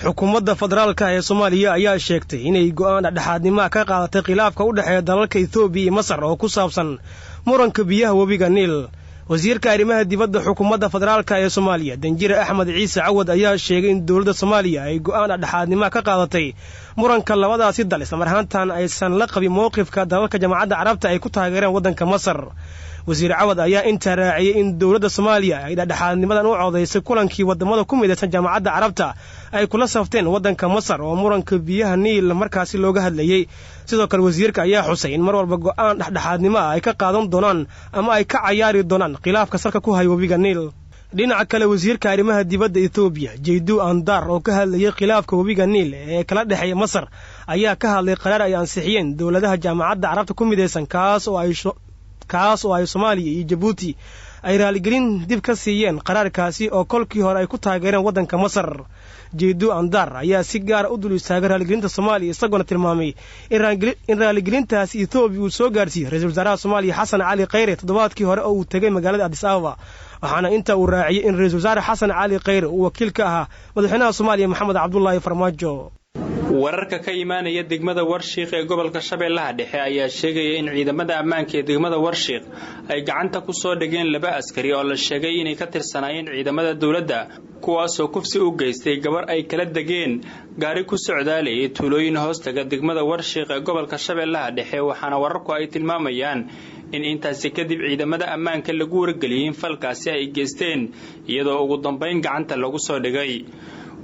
Xukuumadda federaalka ee Soomaaliya ayaa sheegtay inay go'aan dhexdhexaadnimaha ka qaadatay khilaafka u dhexeeya dalalka Etoobiya iyo Masar oo ku saabsan muranka biyaha webiga Niil. Wasiirka arrimaha dibadda xukuumadda federaalka ee Soomaaliya, Danjire Axmed Ciise Cawad, ayaa sheegay in dowladda Soomaaliya ay go'aan dhexdhexaadnimaha ka qaadatay muranka labadaasi dal, islamar ahaantan aysan la qabin mowqifka dalalka Jaamacadda Carabta ay ku taageereen waddanka Masar. Wasiir Cawad ayaa intaa raaciyey in dowladda Soomaaliya ay dhexdhexaadnimadan u codaysay kulankii wadamada ku midaysan Jaamacadda Carabta ay kula safteen waddanka Masar oo muranka biyaha Niil markaasi looga hadlayey. Sidoo kale wasiirka ayaa xusay in mar walba go'aan dhexdhexaadnimo ah ay ka qaadan doonaan ama ay ka cayaari doonaan khilaafka salka ku haya webiga Niil. Dhinaca kale, wasiirka arrimaha dibadda Etoobiya, Jeydu Andar, oo ka hadlayay khilaafka webiga Niil ee kala dhexeeya Masar, ayaa ka hadlay qaraar ay ansixiyeen dowladaha Jaamacadda Carabta ku midaysan, kaas oo ay Soomaaliya iyo Jabuuti ay raaligelin dib ka siiyeen qaraarkaasi oo kolkii hore ay ku taageereen waddanka Masar. Jeydu Andar ayaa si gaara u dul istaagay raaligelinta Soomaaliya, isagoona tilmaamay in raaligelintaasi Etoobiya uu soo gaarsiiyey ra-iisul wasaaraha Soomaaliya Xasan Cali Khayre toddobaadkii hore oo uu tegay magaalada Adis Ababa, waxaana inta uu raaciyey in ra-iisul wasaare Xasan Cali Khayre uu wakiil ka ahaa madaxweynaha Soomaaliya Maxamed Cabdulaahi Farmaajo. Wararka ka imaanaya degmada Warshiiq ee gobolka Shabeellaha Dhexe ayaa sheegaya in ciidamada ammaanka ee degmada Warshiiq ay gacanta ku soo dhigeen laba askari oo la sheegay inay ka tirsanaayeen ciidamada dowladda, kuwaasoo kufsi u geystay gabar ay kala degeen gaari ku socdaalayay tuulooyin hoostaga degmada Warshiiq ee gobolka Shabeellaha Dhexe. Waxaana wararku ay tilmaamayaan in intaasi kadib ciidamada ammaanka lagu wargeliyey in falkaasi ay geysteen, iyadoo ugu dambayn gacanta lagu soo dhigay.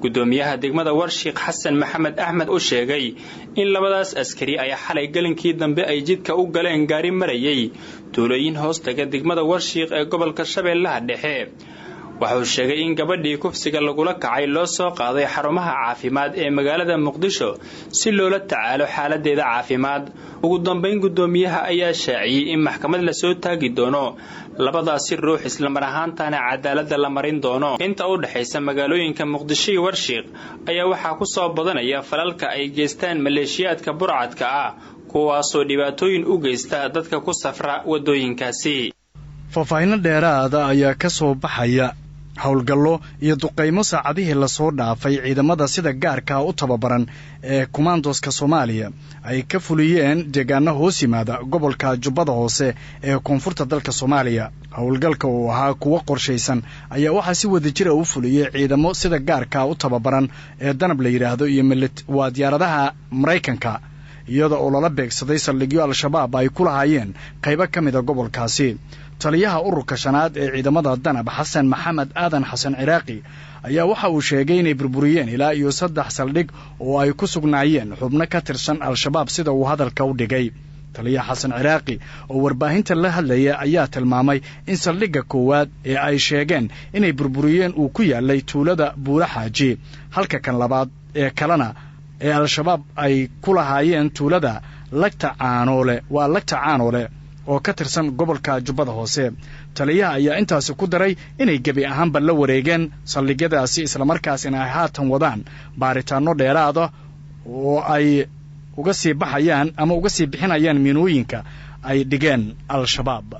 Gudoomiyaha degmada Warshiiq, Xasan Maxamed Axmed, u sheegay in labadaas askari ay xalay galinkii dambe ay jidka u galeen gaari marayay tuulooyin hoostaga degmada Warshiiq ee gobolka Shabeellaha Dhexe. Waxauu sheegay in gabadhii kufsiga lagula kacay loo soo qaaday xarumaha caafimaad ee magaalada Muqdisho si loola tacaalo xaaladeeda caafimaad. Ugu dambayn, guddoomiyaha ayaa shaaciyey in maxkamad lasoo taagi doono labadaasi ruux, islamar ahaantaana cadaaladda la marin doono. Inta u dhexaysa magaalooyinka Muqdisho iyo Warshiiq ayaa waxaa ku soo badanaya falalka ay geystaan maleeshiyaadka burcadka ah, kuwaasoo dhibaatooyin u geysta dadka ku safra waddooyinkaasi. Faahfaahinno dheeraada ayaa ka soo baxaya howlgallo iyo duqaymo saacadihii lasoo dhaafay ciidamada sida gaarkaa u tababaran ee kumaandoska Soomaaliya ay ka fuliyeen deegaano hoos yimaada gobolka Jubbada Hoose ee koonfurta dalka Soomaaliya. Howlgalka uu ahaa kuwo qorshaysan ayaa waxaa si wadajira u fuliyey ciidamo sida gaarkaa u tababaran ee Danab la yidhaahdo iyo waa diyaaradaha Maraykanka, iyada oo lala beegsaday saldhigyo Al-Shabaab ay ku lahaayeen qaybo ka mida gobolkaasi. Taliyaha ururka shanaad ee ciidamada Danab, Xasan Maxamed Aadan Xasan Ciraaqi, ayaa waxa uu sheegay inay burburiyeen ilaa iyo saddex saldhig oo ay ku sugnaayeen xubno ka tirsan Al-Shabaab, sida uu hadalka u dhigay. Taliyaha Xasan Ciraaqi oo warbaahinta la hadlaya ayaa tilmaamay in saldhigga koowaad ee ay sheegeen inay burburiyeen uu ku yaalay tuulada Buula Xaaji, halka kan labaad ee kalena ee Al-Shabaab ay ku lahaayeen tuulada Lagta Caanoole, waa Lagta Caanoole oo ka tirsan gobolka Jubbada Hoose. Taliyaha ayaa intaasi ku daray inay gebi ahaanba la wareegeen saldhigyadaasi, islamarkaasina ay haatan wadaan baaritaanno dheeraada oo ay uga sii baxayaan ama uga sii bixinayaan miinooyinka ay dhigeen Al-Shabaab.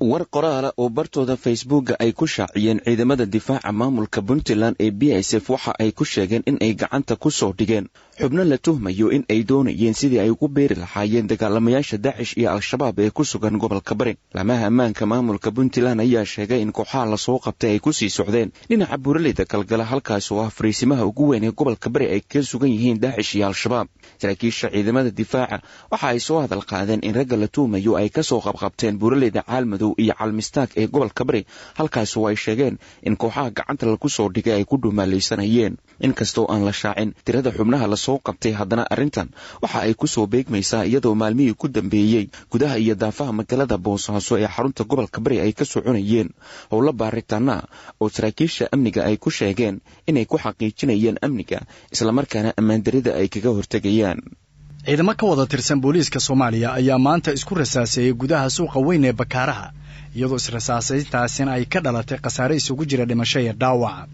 War qoraala oo bartooda Facebooka ay ku shaaciyeen ciidamada difaaca maamulka Puntland ee BSF waxa ay ku sheegeen in ay gacanta ku soo dhigeen xubno la tuhmayo in ay doonayeen sidii ay ugu beeri lahaayeen dagaalamayaasha Daacish iyo Al-Shabaab ee ku sugan gobolka Bari. Laamaha ammaanka maamulka Puntland ayaa sheegay in kooxaha lasoo qabtay ay kusii socdeen dhinaca buuraleyda Galgala, halkaas oo ah fariisimaha ugu weyn ee gobolka Bari ay ka sugan yihiin Daacish iyo Al-Shabaab. Saraakiisha ciidamada difaaca waxa ay soo hadal qaadeen in ragga la tuhmayo ay kasoo qabqabteen buuraleyda Caalmadow iyo Calmistaag ee gobolka Bari, halkaas oo ay sheegeen in kooxaha gacanta lagu soo dhigay ay ku dhumaalaysanayeen. Inkastoo aan la shaacin tirada xubnaha lasoo qabtay, haddana arrintan waxa ay kusoo beegmaysaa iyadoo maalmihii ku dambeeyey gudaha iyo daafaha magaalada Boosaaso ee xarunta gobolka Bari ay ka soconayeen howlo baaritaana oo saraakiisha amniga ay ku sheegeen inay ku xaqiijinayeen amniga, islamarkaana ammaandarida ay kaga hortegayaan. Ciidamo ka wada tirsan booliiska Soomaaliya ayaa maanta isku rasaaseeyey gudaha suuqa weyn ee Bakaaraha, iyadoo israsaasayntaasina ay ka dhalatay khasaare isugu jira dhimasho iyo dhaawaca.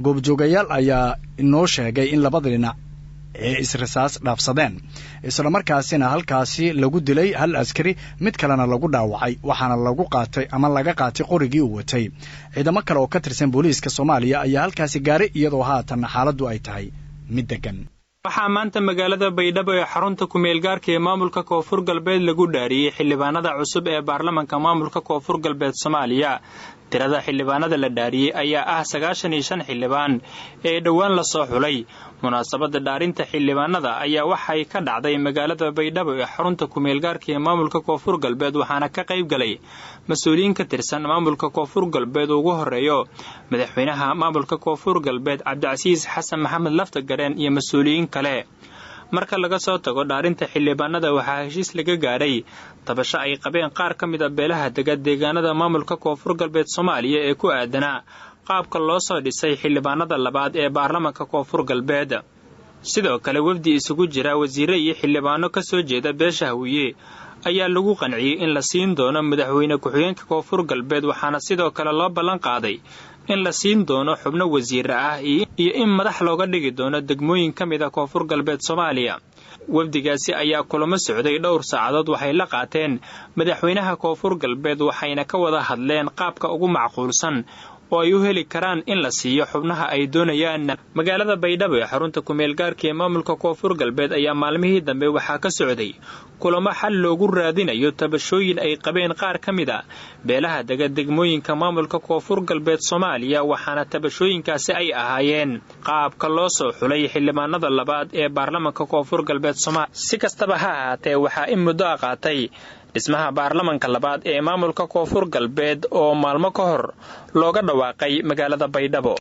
Goobjoogayaal ayaa inoo sheegay in labada dhinac ee israsaas dhaafsadeen, islamarkaasina halkaasi lagu dilay hal askari, mid kalena lagu dhaawacay, waxaana lagu qaatay ama laga qaatay qorigii uu watay. Ciidamo kale oo ka tirsan booliiska Soomaaliya ayaa halkaasi gaaray, iyadoo haatan xaaladdu ay tahay mid degan. Waxaa maanta magaalada Baydhabo ee xarunta kumeelgaarka ee maamulka Koonfur Galbeed lagu dhaariyey xildhibaanada cusub ee baarlamanka maamulka Koonfur Galbeed Soomaaliya. Tirada xildhibaanada la dhaariyey ayaa ah 95 xildhibaan ee dhowaan lasoo xulay. Munaasabadda dhaarinta xildhibaanada ayaa waxay ka dhacday magaalada Baydhabo ee xarunta kumeelgaarka ee maamulka Koonfur Galbeed, waxaana ka qayb galay mas-uuliyiin ka tirsan maamulka Koonfur Galbeed ugu horeeyo madaxweynaha maamulka Koonfur Galbeed Cabdicasiis Xasan Maxamed Laftagareen iyo mas-uuliyiin kale. Marka laga soo tago dhaarinta xildhibaanada, waxaa heshiis laga gaadhay tabasho ay qabeen qaar ka mid a beelaha dega deegaanada maamulka Koonfur Galbeed Soomaaliya ee ku aadanaa qaabka loo soo dhisay xildhibaanada labaad ee baarlamanka Koonfur Galbeed. Sidoo kale wafdi isugu jira wasiire iyo xildhibaano ka soo jeeda beesha Hawiye ayaa lagu qanciyey in la siin doono madaxweyne ku-xigeenka Koonfur Galbeed, waxaana sidoo kale loo ballan qaaday in la siin doono xubno wasiire ah iyo in madax looga dhigi doono degmooyin ka mid a Koonfur Galbeed Soomaaliya. Wafdigaasi ayaa kulamo socday dhowr saacadood waxay la qaateen madaxweynaha Koonfur Galbeed, waxayna ka wada hadleen qaabka ugu macquulsan oo ay u heli karaan in la siiyo xubnaha ay doonayaan. Magaalada Baydhabo ee xarunta kumeelgaarka ee maamulka Koonfur Galbeed ayaa maalmihii dambe waxaa ka socday kulamo xal loogu raadinayo tabashooyin ay qabeen qaar ka mid a beelaha dega degmooyinka maamulka Koonfur Galbeed Soomaaliya, waxaana tabashooyinkaasi ay ahaayeen qaabka loo soo xulay xildhibaanada labaad ee baarlamanka Koonfur Galbeed Soomaaliya. Si kastaba ha ahaatee, waxaa in muddo a qaatay dhismaha baarlamanka labaad ee maamulka Koonfur Galbeed oo maalmo ka hor looga dhawaaqay magaalada Baydhabo.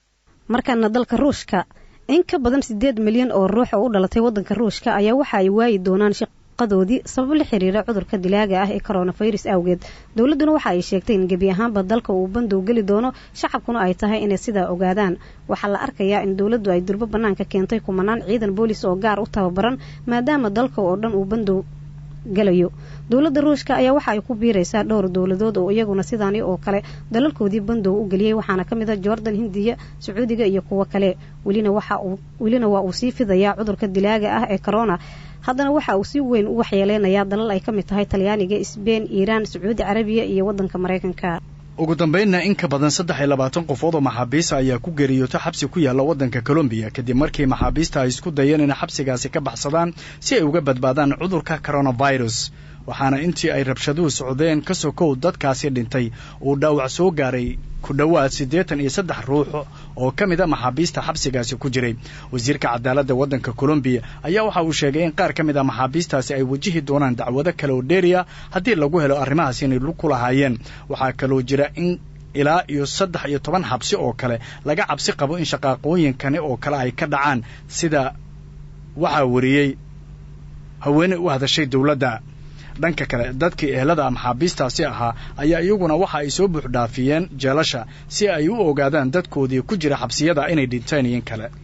Markaana dalka Ruushka, in ka badan 8 milyan oo ruux oo u dhalatay waddanka Ruushka ayaa waxa ay waayi doonaan shaqadoodii sabab la xiriira cudurka dilaaga ah ee coronavirus awgeed. Dowladduna waxa ay sheegtay in gebi ahaanba dalka uu bandow geli doono, shacabkuna ay tahay inay sidaa ogaadaan. Waxaa la arkayaa in dowladdu ay durbo bannaanka keentay kumanaan ciidan boolis oo gaar u tababaran, maadaama dalka oo dhan uu bandow galayo. Dowladda Ruushka ayaa waxa ay ku biiraysaa dhowr dowladood oo iyaguna sidaani oo kale dalalkoodii bandow u geliyey, waxaana ka mid a Jordan, Hindiya, Sacuudiga iyo kuwo kale. Welina waa uu sii fidayaa cudurka dilaaga ah ee corona. Haddana waxa uu si weyn u waxyeeleynayaa dalal ay ka mid tahay Talyaaniga, Sbein, Iiraan, Sacuudi Carabiya iyo waddanka Maraykanka. Ugu dambeynna, in ka badan 23 qofood oo maxaabiista ayaa ku geeriyoota xabsi ku yaalla waddanka Colombiya, kadib markii maxaabiista ay isku dayeen inay xabsigaasi ka baxsadaan si ay uga badbaadaan cudurka coronavirus, waxaana intii ay rabshaduhu socdeen ka sokow dadkaasi dhintay uu dhaawac soo gaaray ku dhowaad 83 ruux oo ka mid a maxaabiista xabsigaasi ku jiray. Wasiirka cadaaladda waddanka Colombiya ayaa waxa uu sheegay in qaar ka mid a maxaabiistaasi ay wajihi doonaan dacwado kale oo dheeriya haddii lagu helo arrimahaas inay lug ku lahaayeen. Waxaa kaloo jira in ilaa iyo 13 xabsi oo kale laga cabsi qabo in shaqaaqooyinkani oo kale ay ka dhacaan, sida waxaa wariyey haweeney u hadashay dowladda. Dhanka kale, dadkii ehelada maxaabiistaasi ahaa ayaa iyaguna waxa ay soo buuxdhaafiyeen jeelasha si ay u ogaadaan dadkoodii ku jira xabsiyada inay dhinteen iyo in kale.